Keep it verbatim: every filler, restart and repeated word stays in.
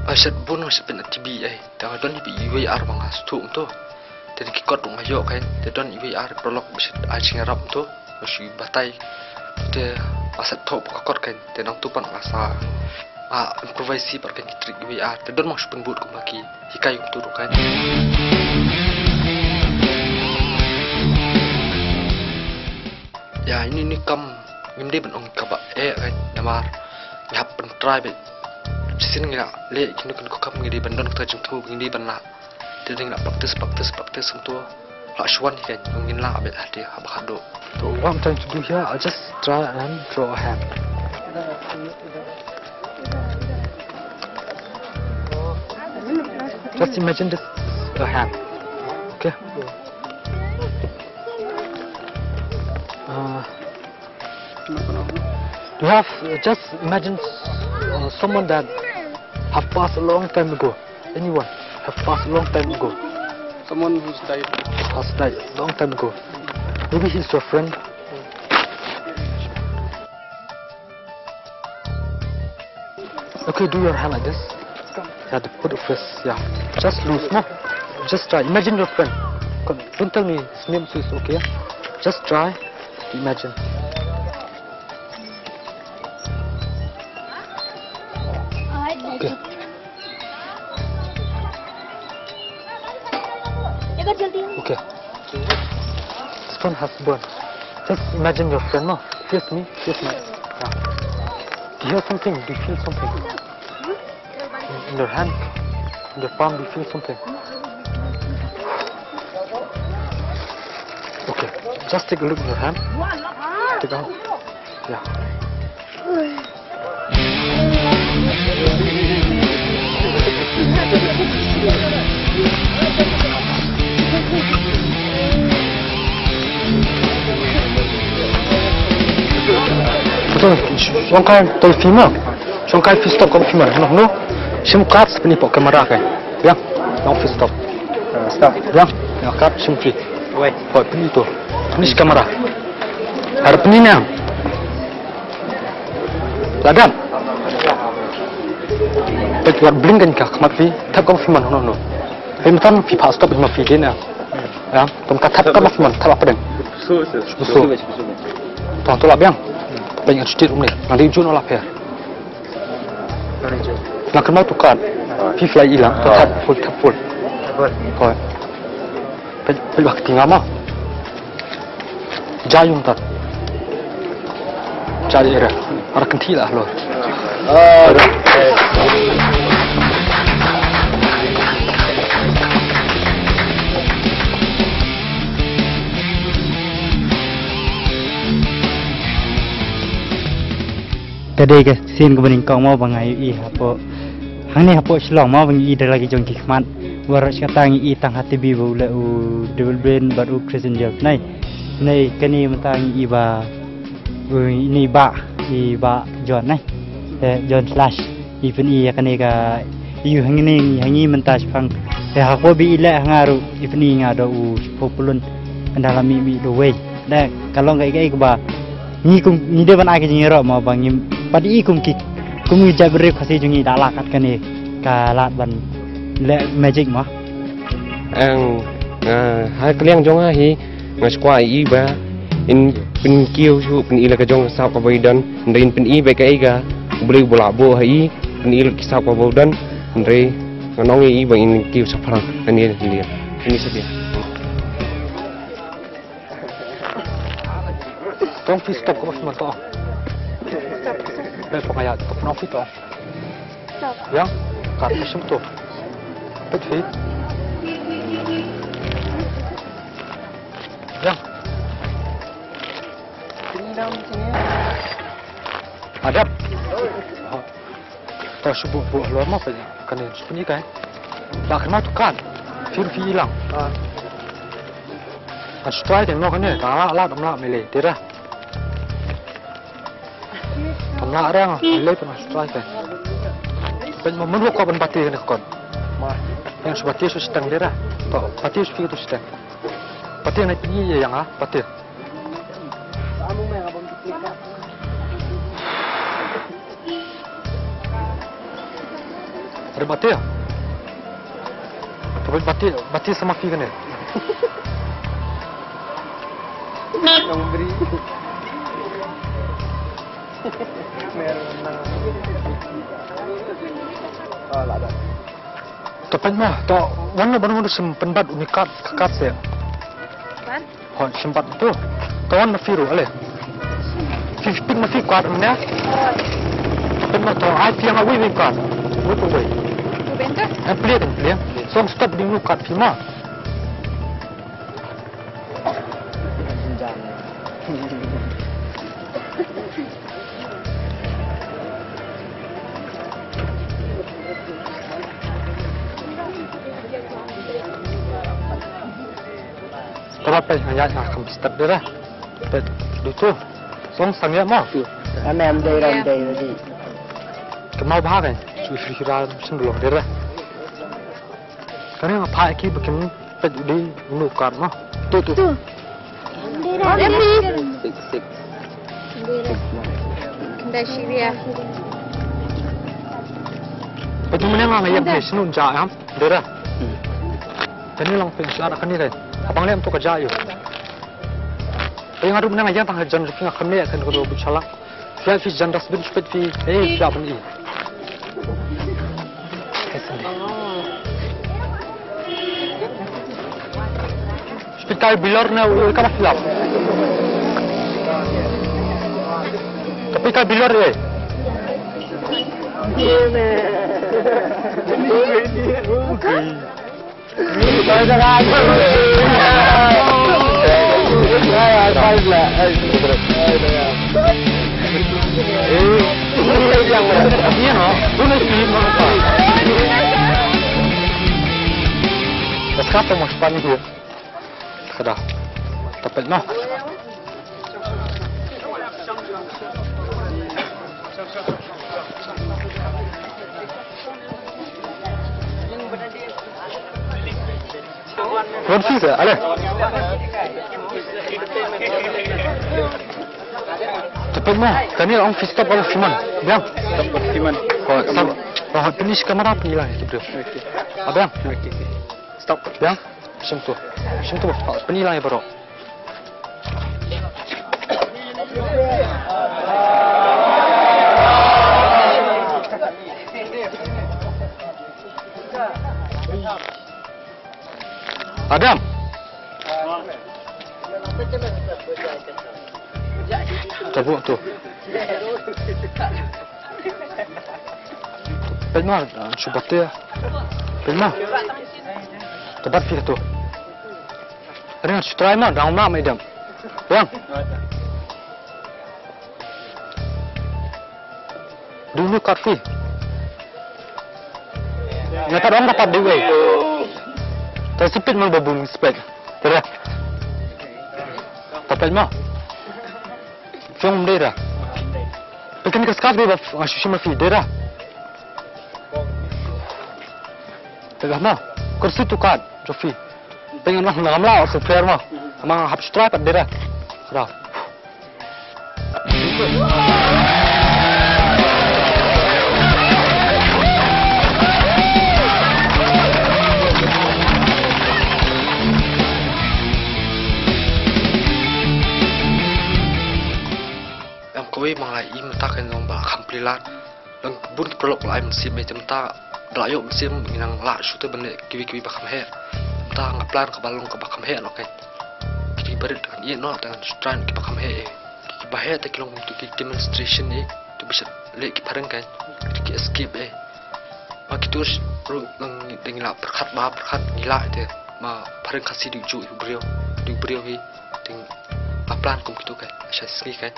Nga shet bun, nga shet pynïaid T V ei. Te nga don iwei i ar ba nga sngewthuh kumto. Te ki kot ruh nga ïoh kein. Te don iwei i ar paralok ba shet ai jingïarap kumto. Nga shu batai. Te nga shet thoh ka kot kein. Te nangtu pat nga sa, ah, improvise pat kein ki trick iwei i ar. Te don ma nga shu pynbud kumba ki hikai kumto ruh kein. Ïa, ine, ine i kam ngim dei ban ong kaba eh kein, namar ngi hap ban try beit. Shisien ngi la leh kino kino ki kam ngi dei ban don kata ka jingthmu, ngi dei ban lah. Te dei ngi la practice, practice, practice kumto. La shu wan hi kein, ngin lah beit hangtei haba khatduh. So what I'm trying to do here, I'll just try and draw a hand. Just imagine this, a hand. Okay. Uh, you have, uh, just imagine, uh, someone that have passed a long time ago. Anyone have passed a long time ago. Someone who's died. Has died long time ago. Maybe he's your friend. Okay, do your hand like this. Yeah, the put the fist. Yeah. Just loose, no? Just try. Imagine your friend. Come, don't tell me his name, so it's okay. Just try to imagine. Okay. Okay. This one has burned. Just imagine your friend, no? Face me, face me. Yeah. Do you hear something? Do you feel something? In, in your hand, in your palm, do you feel something? Okay. Just take a look in your hand. Take out. Yeah. Betul, shong kai tol fima. Shong kai fi stop kam fima. No, no. Shim kat sepeni pok kamera kai. Biang. Long fi stop. Ah, stop. Biang. Ya, kat shim fi. Wei. Hoi, peni tu. Peni shi kamera. Har peni nang. Ladan. Peit wat bling kan ka khmat phi, thep ka ma phi man, no, no. Peit mynta phi phah stop ma phi dei na. Ya, tang ka thep ka ma phi man, thep hapdeng. Su, su. Su. Tang tu la biang. Peit ngan shu tied um ne. Ngan dei jun la pher. Nga kynmaw tu kat. Phi fly i lang, tu thep full, thep full. Hoi. Peit, peit ba kti nga ma. Ja yung tat. Ja ira. Ara kynti lah lo. Ka dei ka sien kaba nyngkong mo ba nga ïohi hapoh, hangne hapoh Shillong mo ba ngi ïohi da la ki jong ki khmat. Baroh shi katta ngi ïohi tang ha T V ba u leh u Double Brain bad u Chris Angel. Nai, nai kane mynta ngi ïohi ba, u, ine i bah, i bah John nai. Eh, John Slash. I pyni ïa kane ka, ïohi hangne, hangne mynta shaphang. Eh, hapoh ba i leh ha nga ruh, i pyni nga da u shiphew pulun. Ynda la mih mih da uwei. Da ka long kaei kaei kaba ngi kum, ngi dei ban ai ka jingïaroh mo ba ngim pat i kum ki, kum ki jaitbynriew Khasi jong ngi da lah kat kane ka lad ban leh magic mo. Eng, eh, ha ka liang jong nga hi nga sngewkwah i ba in pynkiew shuh, pyni la ka jong ka sap kaba i don, hynrei in pyni beit kaei ka U Blei ba la buh ha i, pyni la ki sap kaba u don, hynrei nga ong i ba in kiew shaphrang. Ani, ani, ani sa dia. Tong fi stop ko mas manto. Bel pangaya ko tong fi to. Stop. Yang, kat shim to. Peit fi. Yang. Adap. To shu buh buh halor ma peit kane shu pynïaid kai. Ba kane tu kan. Fir fi i lang. Ngan shu try teng noh kane, tang lah lah dam lah mele tira. Tang lah rang mele pun ngan shu try kai. Peit mo, mano ko ban pati kane kon. Yang shu pati shu shiteng tira. To pati shu fi tu shiteng. Pati ngan pynïaid ïa yang ah, pati. Anu me abang duplicate. Bati. Bati, bati sama phi kane. Nong bri. Mer na. Oh, la da. To peit ma, to wan na ban wan sim pynbat uni kat, kat se. Ban? Hon sim bat tu. To wan na phi ruh ale. Phi pik na phi kat ne. To peit ma to ai phi nga wei wei kat. Wei tu wei. Tu ben tu? Em plie kan plie. Song stop ding nu kat phi ma. Tara peit nga ïaid nga kham step dira. Peit du tu. Song sang ïa mo. Em em dei ram dei dei. Kemau bha kan. Shu shu shu ram shu long dira. Kane nga phah ki ba kin peit u dei u nu kat mo. Tu tu. Tu. Remi. Six six. Kynda shi ria. Peit tu mane nga nga ïam peit snu ja ïam. Dera. Kane lang peit shu ara kane dei. Abang lem tu ka ja ïu. Peit nga ruh mane nga ïam tang jan ruh nga kham ne kan ko bu chalak. Phi ïa phi jan dustbin shu peit phi. Eh, phi ïa ban i. Shu peit kai bilor ne u ka ba phi ïa. Ka peit kai bilor eh. Kada. Tapet noh. Wan phi sa, ale. Tapet noh, kane ong phi stop ong phi man. Biang. Stop ong phi man. Ko, stop. Oh, finish kamera phi lah, gitu. Okay. Abang. Okay, okay. Stop. Biang. Shim tu. Shim tu, pynlong ïa baroh. Adam. Tabuk tu. Peit ma, ah, shu bat te. Peit ma. Te bat phi tu. Ring shu try ma, dang ma mai dam. Yang. Dunu kat phi. Nga ta dong dapat dei wei. Ta sipit mang babun sipit. Tara. Tapet ma. Fiong dei ra. Pekan ka skat dei ba nga shu shim phi dei ra. Pekan ma. Kursi tu kat, Jofi. Pengen ma ngam la so fair ma. Ama hap strike pat dei ra. Ra. Em kawei ma nga i mynta ka long ba kham pli lad. Long bun ki paralok la ai mynsiem ïa te mynta ba la ïoh mynsiem ngi nang lah shu te ban leh kiwei kiwei ba kham heh. Mynta nga plan kaba long kaba kham heh noh kein. Ki barit kan ïeh noh te ngan shu try kiba kham heh. Kiba heh te ki long kumtu ki demonstration eh. Tu ba shu leh ki phareng kein. Ki escape eh. Ma kitu ruh long dang ngi lah pyrkhat ba pyrkhat ngi lah te. Ma phareng Khasi dei ju u briew. Dei u briew hi. Dang nga plan kum kitu kein. Sha sngi kein.